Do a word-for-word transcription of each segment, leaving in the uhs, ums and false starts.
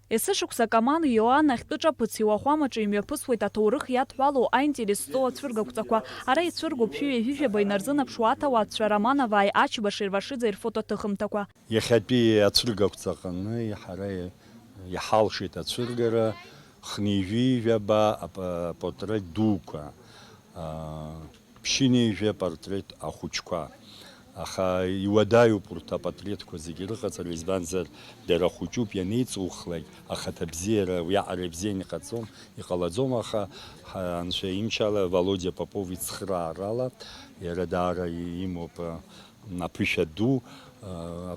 Есышықәса Каман Иоанн ахьтәы ҿаԥыц иуахәамаҿы имҩаԥысуеит аҭоурых иадҳәалоу аинтерес зҵоу ацәыргақәҵақәа. Ара ицәыргоуп шәи ҩажәи жәаба инарзынаԥшуа аҭауадцәа Романовааи Ачба Шервашиӡе рфотоҭыхымҭақәа. Иахьатәи ацәыргақәҵаҟны ҳара иҳалшеит ацәыргара хнеи жәи жәаба апа-, апортрет дуқәа, аа, ԥшьынеи жәа портрет ахәыҷқәа. Аха иуадаҩуп урҭ апатреҭқәа зегьы рыҟаҵара, избанзар, дара хәыҷуп, ианеиҵухлак, ахаҭа бзиара, уиаҟара ибзианы иҟаҵом, иҟалаӡом, аха ҳа-, анцәа имчала Володиа Попов ицхыраарала иара даара имоуп, а, аԥышәа ду, а,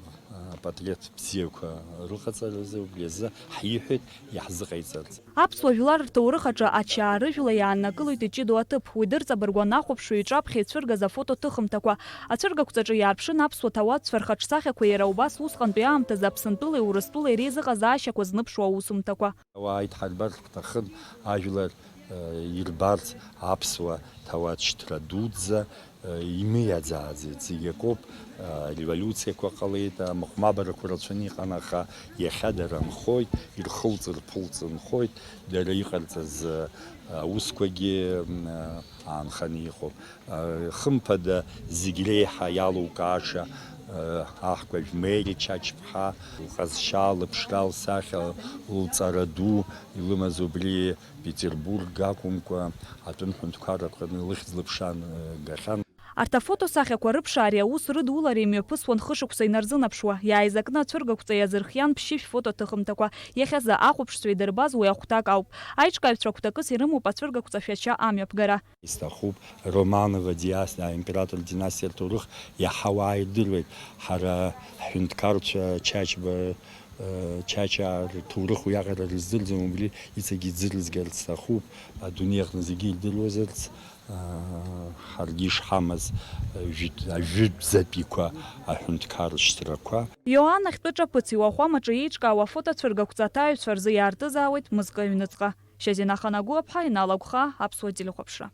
апатреҭ бзиақәа рыҟаҵаразы, убри азы ҳиҳәеит иаҳзыҟаиҵарц. Аԥсуа жәлар рҭоурых аҿы ачаа рыжәла иааннакылоит иҷыдоу аҭыԥ. Уи дырҵабыргуан ахәаԥшҩы иҿаԥхьа ицәыргаз афотоҭыхымҭақәа. Ацәыргақәҵаҿы иаарԥшын аԥсуа ҭауадцәа рхаҿсахьақәа иара убас усҟантәи аамҭазы Аԥсынтәылеи Урыстәылеи реизыҟазаашьақәа знымԥшуа аусумҭақәа. Ауаа идҳарбар рҭахын, ажәлар, э, ирбарц аԥсуа ҭауад шьҭра дуӡӡа, э, имыиаӡааӡеит. Зегь акоуп, э, ареволиуциақәа ҟалеит, амыҟәмабарақәа рацәаны иҟан, аха иахьа дара нхоит, ирхылҵ-рԥылҵ нхоит, дара иҟарҵаз, э, аусқәагьы, м, э, аанханы иҟоуп. Э, хымԥада, зегь реиҳа иалукааша, э, аҳкәажә Мери Чачԥҳа лҟазшьа, лыԥшра, лсахьа, лҵара ду илымаз убри Петербург акәымкәа, атәым ҳәынҭқарратә ҟны лыхьӡ-лыԥша аагахьан. Арҭ афотосахьақәа рыԥшаареи аус рыдулареи мҩаԥысуан хышықәса инарзынаԥшуа, иааизакны ацәыргақәҵа иазырхиан ԥшьышә фотоҭыхымҭақәа, иахьазы ахәаԥшцәа идырбаз уи ахәҭак ауп. Аиҿкааҩцәа агәҭакыс ирымоуп ацәыргақәҵа шәача амҩаԥгара. Исҭахуп Романова династиа, аимператор династиа рҭоурых иаҳауа ирдыруеит. Ҳара ҳҳәынҭқарцәа Чачба, э, Чачаа рҭоурых уиаҟара рыздырӡом, убри иҵегьы иӡырызгарц сҭахуп, адунеи аҟны зегьы ирдыруазарц, э, ҳаргьы ишҳамаз, э, жәит-, ажәытәӡатәиқәа аҳәынҭқар шьҭрақәа. Иоанн ахьтәы ҿаԥыц иуахәамаҿы еиҿкаау афотоцәыргақәҵа аҭаҩцәа рзы иаартызаауеит мызкы аҩныҵҟа. Шьазина Ханагәыаԥҳа, Инал Агәхаа, Аԥсуа телехәаԥшра.